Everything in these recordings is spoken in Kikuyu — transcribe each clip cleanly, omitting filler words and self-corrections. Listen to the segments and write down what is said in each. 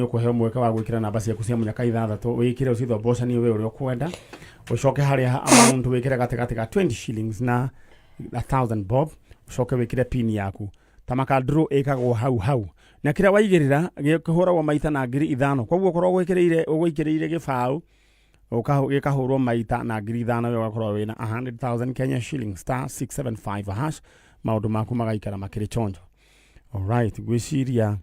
Ũkũheo mweke wa gwĩkĩra namba ciaku cia mũnyaka ithathatũ, wĩkĩre ũcithombocanie we ũrĩa ũkwenda, ũcoke harĩa ha amount wĩkĩre gatagatĩ ga 20 shillings na 1000 bob, ũcoke wĩkĩre pin yaku. Tamaka draw ĩkagwo hau hau na kĩrĩa waigĩrĩra gĩkĩhũragwo maita na 5000. Koguo okorwo ũgwĩkĩrĩire ũgũikĩrĩire gĩbaũ gĩkahũrwo maita na 5000, we ũgakorwo wĩna 100,000 Kenya shillings. *675#, maũndũ maku magaikara makĩrĩ chonjo. Alright, ngwĩciria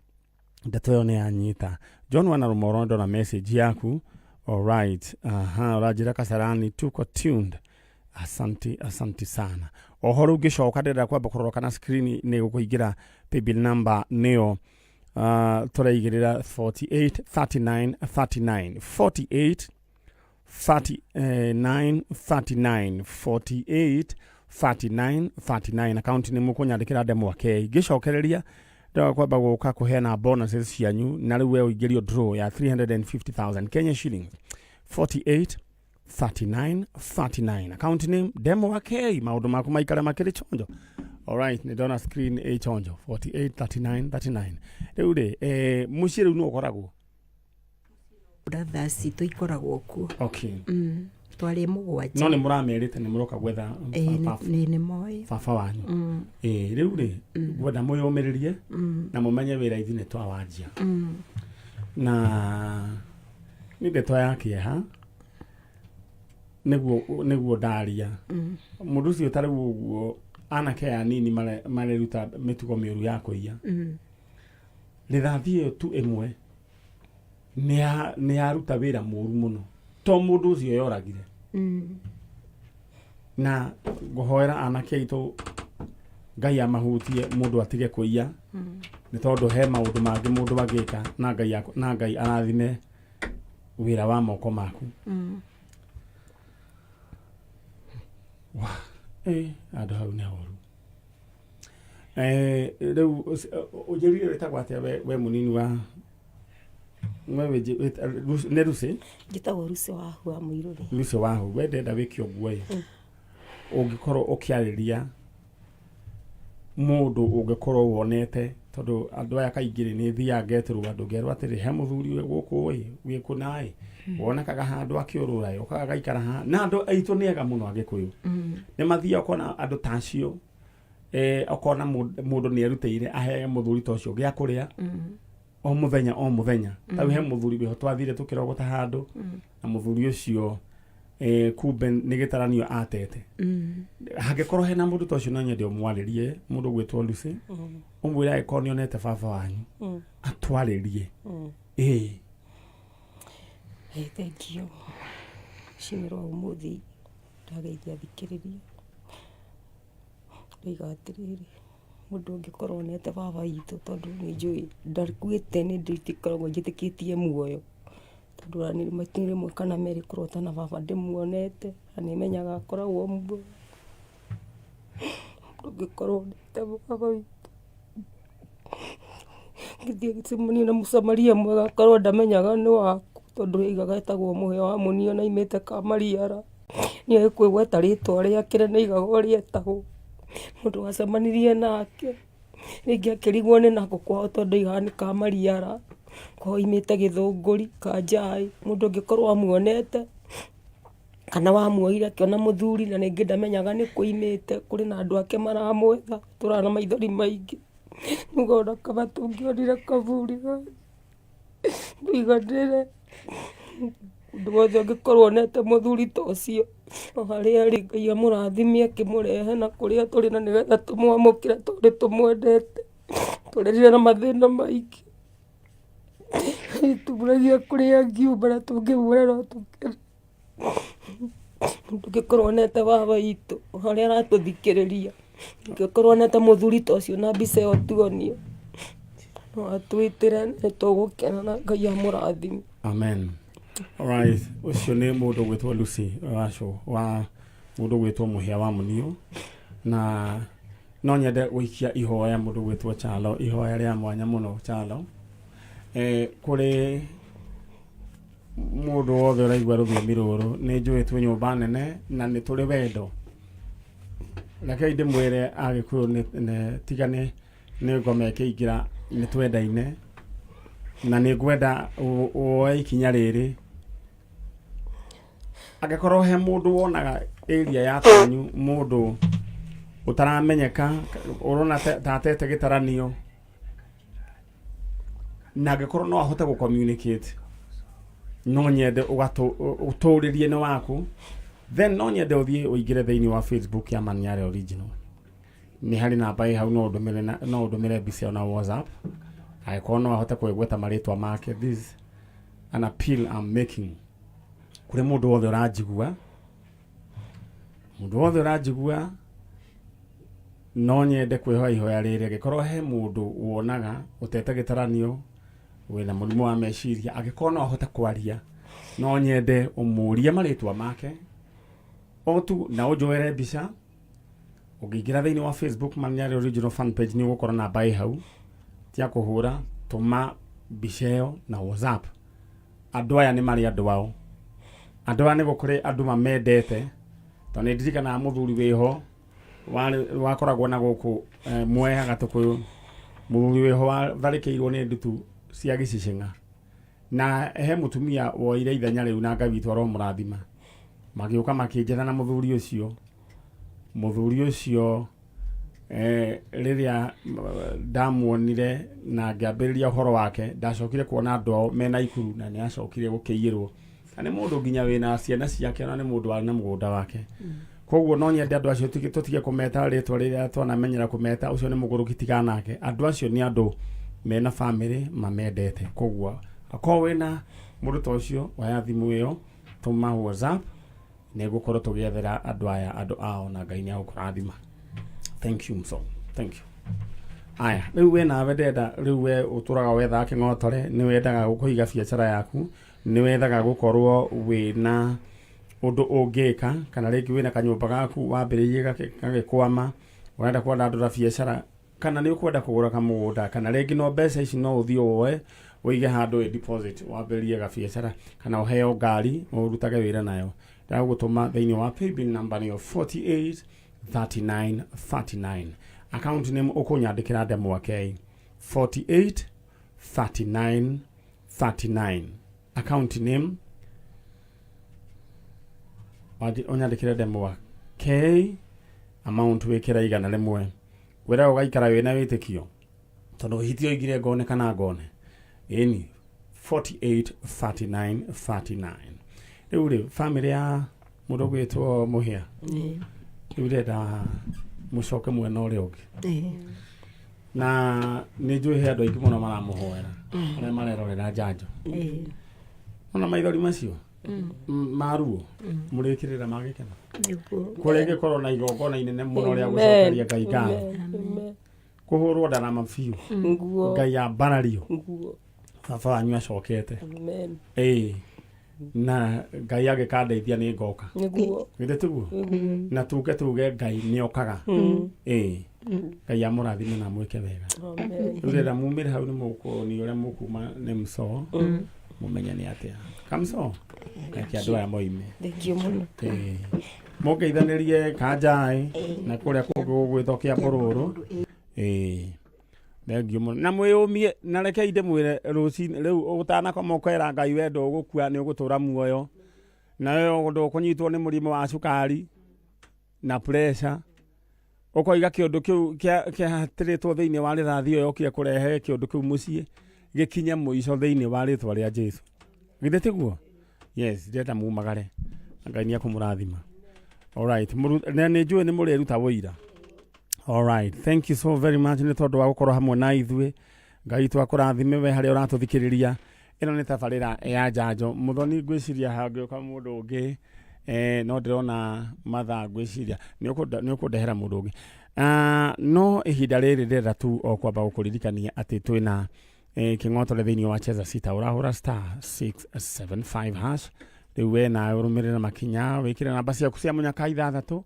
ndeto ĩyo nĩ yanyita. John wana Rũmoro, ndona message yaku. Alright, aha, ũranjĩra Kasarani tuko tuned. Asanti, asanti sana. Oho rĩu ngĩcoka ndĩrenda kwamba kũrora kana screen nĩ gũkũingĩra paybill number, nĩyo tũraigĩrĩra 48 39 39, 48 39 39, 48 39 39. Akaunti nĩ mũkũnyandĩkĩra ndemwa K. Ngĩcokereria ndĩrenda kwamba gũka kũheana bonuses cianyu, na rĩu we ũingĩrio draw ya 350,000 Kenya shillings. 48 39 39, account name ndemwa K, maũndũ maku maikare makĩrĩ chonjo. Alright, nĩ ndona screen ĩ chonjo, 48 39 39. Rĩu rĩ, mũciĩ rĩu nĩ ũkoragwo Brothers citũ ikoragwo kuo. Twarĩ mũgwanja. No nĩ mũramerĩte nĩ mũroka gwetha baba? Nĩ moĩ. Baba wanyu. Rĩu rĩ, ngwenda mwĩyũmĩrĩrie na mũmenye wĩra ithuĩ nĩ twawanjia, na nĩ ndeto ya kĩeha nĩguo ndaria. Mũndũ ũcio ta rĩu ũguo, anake aya anini mareruta mĩtugo mĩũru ya kũiya, rithathi ĩyo tu ĩmwe nĩ yaruta wĩra mũru mũno to mũndũ ũcio yoragire. Na ngũhoera anake aitũ Ngai amahutie, mũndũ atige kũiya, nĩ tondũ he maũndũ mangĩ mũndũ angĩka na Ngai na Ngai arathime wĩra wa moko maku. Wah, handũ hau nĩ horu. Rĩu ũnjĩrire wĩtagwo atĩa we mũnini wa we nĩ Lucy? Njĩtagwo Lucy Wahu wa Mũirũrĩ. Lucy Wahu, we ndenda wĩke ũguo ĩ, ũngĩkorwo ũkĩarĩria mũndũ ũngĩkorwo wonete, tondũ andũ aya kaingĩ rĩ, nĩ thiaga ngetĩrwo andũ ngerwo atĩrĩ, he mũthuri wĩ gũkũ ĩ, wĩ kũna ĩ, wonekaga handũ akĩũrũra ĩ, okaga agaikara haha, na andũ aitũ nĩ ega mũno, Agĩkũyũ nĩ mathiaga ũkona andũ ta acio, ũkona mũndũ nĩ erutĩire ahe mũthuri ta ũcio gĩa kũrĩa o mũthenya o mũthenya. Tarĩu he mũthuri wĩho twathire tũkĩrogota handũ na mũthuri ũcio, kumbe nĩ gĩtaranio atete. Hangĩkorwo hena mũndũ ta ũcio, no nyende ũmwarĩrie, mũndũ ũgwĩtwo Lucy, ũmwĩre angĩkorwo nĩ onete baba wanyu atwarĩrie ĩĩ. Thank you. Rũcinĩ rwa ũmũthĩ ndageithia athikĩrĩria. Ndoiga atĩrĩrĩ, mũndũ ũngĩkorwo onete baba witũ, tondũ nĩ njũĩ ndakuĩte, nĩ ndikoragwo njĩtĩkĩtie muoyo, tondũ ona ti rĩmwe kana merĩ kũrota na baba ndĩmuonete, na nĩ menyaga akoragwo muoyo. Mũndũ ũngĩkorwo onete baba witũ, ngĩthiĩ ngĩcemanie na mũcamaria mwega akorwo ndamenyaga nĩ waku, tondũ oigaga etagwo Mũhĩa wa Mũnio na aumĩte Kamariara. Nĩoĩ kwĩgweta rĩtwa rĩake na nĩaigaga ũrĩa etagwo. Mũndũ wacemanirie nake, rĩngĩ akĩrigwo nĩ nakũ kwao tondũ oigaga nĩ Kamariara, kwao aumĩte Gĩthũngũri, Kanjai, mũndũ ũngĩkorwo amuonete, kana wamuoire akĩona mũthuri na rĩngĩ ndamenyaga nĩkũ aumĩte, kũrĩ na andũ ake maramwetha, atũraga na maithori maingĩ, nĩugaga ona kaba tũngĩonire kaburi gake tũiganĩre. Mũndũ wothe ũngĩkorwo onete mũthuri ta ũcio, o harĩa arĩ, Ngai amũrathime akĩmũrehe na kũrĩa tũrĩ na nĩgetha tũmwamũkĩre tondũ nĩ tũmwendete. Tũrerire na mathĩna maingĩ, ĩturagia kũrĩa angiuma na tũngĩmuona no tũkene. Mũndũ ũngĩkorwo onete baba witũ harĩa aratũthikĩrĩria, ũngĩkorwo onete mũthuri ta ũcio na mbica ĩyo tuonio, no atwĩtĩre, nĩ tũgũkena na Ngai amũrathime. Amen. Alright, ũcio nĩ mũndũ ũgwĩtwo Lucy Wacu wa mũndũ ũgwĩtwo Mũhĩa wa Mũnio, na no nyende gũikia ihoya mũndũ ũgwĩtwo Chalo, ihoya rĩa mwanya mũno Chalo, kũrĩ mũndũ wothe ũraigua rũthiomi rũrũ. Nĩ njũĩ twĩ nyũmba nene na nĩ tũrĩ wendo. Rekei ndĩmwĩre Agĩkũyũ, tigane nĩ ngoma ĩkĩingĩra, nĩ twendaine. Na nĩ ngwenda woe ikinya rĩrĩ. Angĩkorwo he mũndũ wonaga area ya kwanyu, mũndũ ũtaramenyeka, ũrona ta atete gĩtaranio, na angĩkorwo no ahote gũ communicate, no nyende ũtũrĩrie nĩ waku, then no nyende ũthiĩ ũingĩre thĩinĩ wa Facebook ya Maniare Original. Nĩ harĩ namba ĩ hau, no ũndũmĩre no ũndũmĩre mbica ĩyo na WhatsApp, angĩkorwo no ahote kwĩgweta marĩtwa make. This is an appeal I'm making kũrĩ mũndũ wothe ũranjigua, mũndũ wothe ũranjigua. No nyende kwĩhoya ihoya rĩrĩ: angĩkorwo he mũndũ wonaga ũtete gĩtaranio, wĩna mũrimũ wa meciria, angĩkorwo no ahote kwaria, no nyende ũmũrie marĩtwa make o tu na ũnjoere mbica. Ũngĩingĩra thĩinĩ wa Facebook Maniare Original fan page, nĩ ũgũkora namba ĩ hau tia kũhũra. Tũma mbica ĩyo na WhatsApp. Andũ aya nĩ marĩ andũ ao, andũ aya nĩ gũkũrĩ andũ mamendete, tondũ nĩ ndirikanaga mũthuri wĩho wakoragwo na gũkũ Mwea Gatũkũyũ, mũthuri wĩho watharĩkĩirwo nĩ ndutu cia gĩcicing'a, na he mũtumia woire ithenya rĩu, na Ngai witũ aromũrathima. Magĩũka makĩnjetha na mũthuri ũcio. Mũthuri ũcio, rĩrĩa ndamuonire na ngĩambĩrĩria ũhoro wake, ndacokire kuona andũ ao mena Ikuru, na nĩ acokire gũkĩiyĩrwo, na nĩ mũndũ nginya wĩna ciana ciake, na nĩ mũndũ warĩ na mũgũnda wake. Koguo no nyende andũ acio tũtige kũmeta rĩtwa rĩrĩa twanamenyera kũmeta, ũcio nĩ mũgũrũki, tiga nake. Andũ acio nĩ andũ mena famĩlĩ mamendete. Koguo akorwo wĩna mũndũ ta ũcio, oya thimũ ĩyo, tũma WhatsApp, nĩ gũkorwo tũgĩethera andũ aya andũ ao, na Ngai nĩ agũkũrathima. Thank you so thank you. Aya, rĩu we nawe ndenda, rĩu we ũtũraga wethaga kĩng'otore, nĩ wendaga kũiga biacara yaku, nĩ wethaga gũkorwo wĩna ũndũ ũngĩka, kana rĩngĩ wĩna kanyũmba gaku wambĩrĩirie gagĩkwama, ũrenda kwandandũra biacara, kana nĩ ũkwenda kũgũra kamũgũnda, kana rĩngĩ no mbeca ici no ũthiĩ woe ũige handũ ĩ deposit, wambĩrĩrie gabiacara, kana ũheo ngari ũrutage wĩra nayo. Ndagũtũma thĩinĩ wa paybill number nĩyo 48 39 39, account name ũkũnyandĩkĩra ndemwa K, 48 39 39, account name ũnyandĩkĩre ndemwa K, amount wĩkĩre 100. Wĩra ũgaikara wĩna wĩtĩkio, tondũ hiti oigire ngone kana ngone ĩni. 48 39 39. Rĩu rĩ, famĩlĩ ya mũndũ ũgwĩtwo Mũhĩa, rĩu ndĩrenda mũcoke mwena ũrĩa ũngĩ. Na nĩ njũĩ he andũ aingĩ mũno maramũhoera, arĩa marerorera njanjo. Ona maithori macio maruo mũrĩkĩrĩra magĩkena. Kũrĩa ĩgĩkorwo na igongona inene mũno rĩa gũcokeria Ngai ngatho, kũhũrwo ndarama biũ. Nguo. Ngai ambarario. Nguo. Baba wanyu acokete. Amen. Ĩĩ, na Ngai agĩkandeithia nĩ ngoka. Nĩguo. Githĩ tiguo? Na tuge Ngai nĩ okaga. Ĩĩ, Ngai amũrathime na amwĩke wega. Amen. Rĩu rĩrĩa mumĩre hau, nĩ mũkuonio ũrĩa mũkuma nĩ mco, mũmenye nĩ atĩa kamco. Reke andũ aya moime. Thank you mũno. Ĩĩ. Mũngeithanĩrie kanjaĩ na kũrĩa kũngĩ gũgwĩtwo kĩa mbũrũrũ. Ĩĩ, thengiũ mũno na mwĩyũmie. Na rekei ndĩmwĩre, rũcinĩ rĩu ũtanakoma, ũkera Ngai we ndũgũkua, nĩ ũgũtũra muoyo, nawe ndũkũnyitwo nĩ mũrimũ wa cukari na pressure. Ũkoiga kĩũndũ kĩu kĩhatĩrĩtwo thĩinĩ wa rĩthathi ĩyo yokire kũrehe kĩũndũ kĩu mũciĩ gĩkinye mũico thĩinĩ wa rĩtwa rĩa Jesu. Githĩ tiguo? Yes, ndĩrenda mumagare na Ngai nĩ ekũmũrathima. Alright, na nĩ njũĩ nĩ mũrĩruta wũira. Alright, thank you so very much nĩ tondũ wa gũkorwo hamwe na ithuĩ. Ngai witũ akũrathime we harĩa ũratũthikĩrĩria. Ĩno nĩ tabarĩra ya njanjo. Mũthoni, ngwĩciria hangĩũka mũndũ ũngĩ, no ndĩrona mathaa, ngwĩciria nĩ ũkũndehera mũndũ ũngĩ. Ah, no ihinda rĩrĩ ndĩrenda tu o kwamba gũkũririkania atĩ twĩna kĩng'otore thĩinĩ wa Cheza Sita. Ũrahũra star 675 hash. Rĩu we nawe ũrũmĩrĩre makinya, wĩkĩre namba ciaku cia mũnyaka ithathatũ,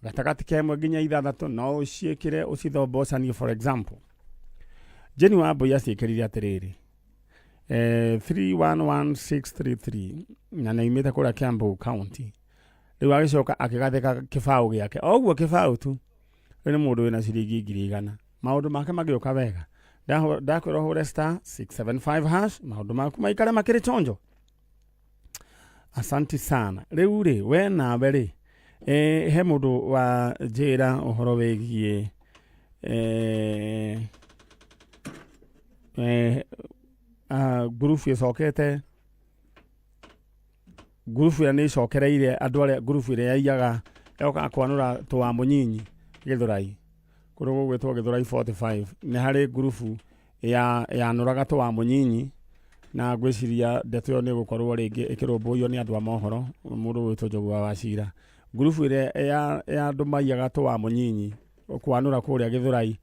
gatagatĩ ka ĩmwe nginya ithathatũ, no ũciĩkĩre ũcithombocanie. For example, Jane Wambui aciĩkĩrire atĩrĩrĩ, 311633, na nĩ aumĩte kũrĩa Kiambu County. Rĩu agĩcoka akĩgathĩka kĩbaũ gĩake o ũguo, kĩbaũ tu. Rĩu nĩ mũndũ wĩna ciringi 100,000. Maũndũ make magĩũka wega. Ndakwĩra ũhũre star 675 hash, maũndũ maku maikare makĩrĩ chonjo. Asanti sana. Rĩu rĩ, we nawe rĩ, he mũndũ wa njĩra ũhoro wĩgiĩ ngurubu ĩcokete, ngurubu ĩrĩa nĩ ĩcokereire andũ arĩa ngurubu ĩrĩa yaiyaga yokaga kwanũra tũwa mũnyinyi Gĩthũrai, kũndũ gũgwĩtwo Gĩthũrai 45, nĩ harĩ ngurubu yanũraga tũwa mũnyinyi, na ngwĩciria ndeto ĩyo nĩ ĩgũkorwo rĩngĩ ĩkĩrũmbũiyo nĩ andũ a mohoro, mũndũ ũgwĩtwo Njogu wa Wachira. Ngurubu ĩrĩa ya andũ maiyaga tũwa mũnyinyi kwanũra kũrĩa Gĩthũrai,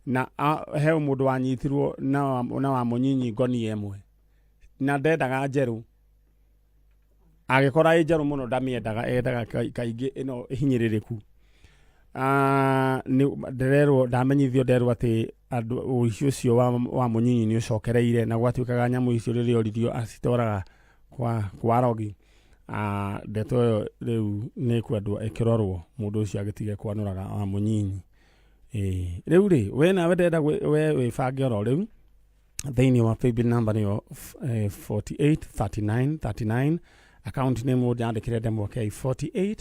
na he mũndũ wanyitirwo na wa mũnyinyi ngonia ĩmwe, na ndendaga njerũ, agĩkora ĩ njerũ mũno ndamĩendaga, endaga kaingĩ ĩno hinyĩrĩrĩku. Ndĩrerwo, ndamenyithio nderwo atĩ andũ ũici ũcio wa mũnyinyi nĩ ũcokereire, na gwatuĩkaga nyamũ icio rĩrĩa oririo acitwaraga kwa rogi. Ndeto ĩyo rĩu nĩ ĩkwendwo ĩkĩrorwo, mũndũ ũcio agĩtige kwanũraga wa mũnyinyi. Rĩu rĩ, we nawe ndĩrenda we wĩbange oro rĩu thĩinĩ wa paybill number nĩyo 48 39 39, account name ũnyandĩkĩre Ndemwa K, 48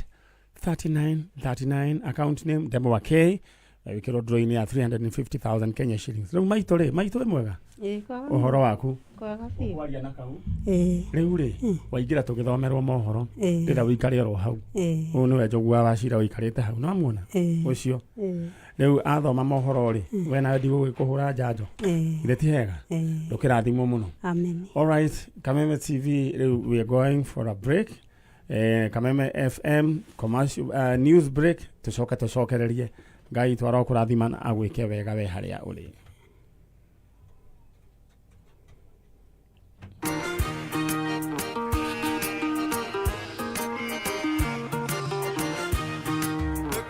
39 39, account name Ndemwa K, wĩkĩrwo draw-inĩ ya 350,000 Kenya shillings. Rĩu maitũ rĩ, maitũ wĩ mwega? Ĩĩ, kwega. Ũhoro waku? Kwega biũ. Ũkwaria na kau? Ĩĩ. Rĩu rĩ, waingĩra tũgĩthomerwo mohoro, ndĩrenda ũikare oro hau. Ĩĩ. Ũyũ nĩwe Njogu wa Wachira ũikarĩte hau, nĩwamuona? Ĩĩ. Ũcio. Ĩĩ. Rĩu athoma mohoro rĩ, we nawe ndigũgĩkũhũra njanjo. Ĩĩ. Githĩ ti hega? Ĩĩ. Ndũkĩrathimwo mũno. Amen. All right, Kameme TV, rĩu we are going for a break. Kameme FM commercial, news break, tucoke tucokererie. Ngai twara kũrathima na agwĩke wega we harĩa ũrĩ.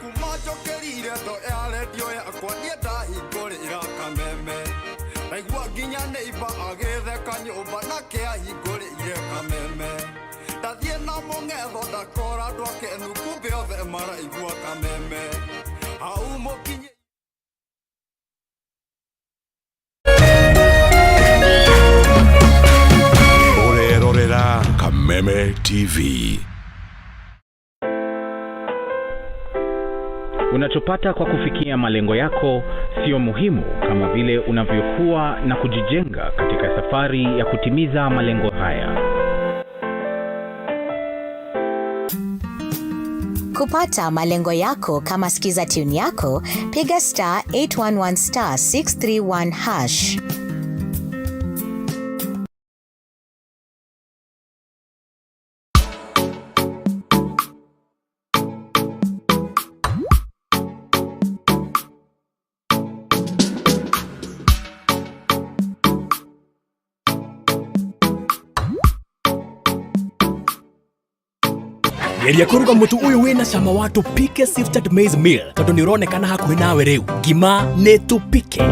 Kuma njokerire ndo ya redio yakwa niĩ ndahingũrĩra Kameme, ndaigua nginya neighbor agĩtheka nyũmba nake ahingũrĩire Kameme, ndathiĩ na mũng'etho ndakora andũ akenu kumbe othe maraigua Kameme hau mũkinye. Ũrerorera Kameme TV. Unachopata kwa kufikia malengo yako sio muhimu kama vile unavyokuwa na kujijenga katika safari ya kutimiza malengo haya. Kupata malengo yako kama skiza tune yako, piga star 811 star 631 hash. Geria kũruga mũtu ũyũ wĩna cama wa Tupike Sifted Maize Meal tondũ nĩ ũronekana hakuhĩ nawe rĩu. Ngima nĩ Tupike.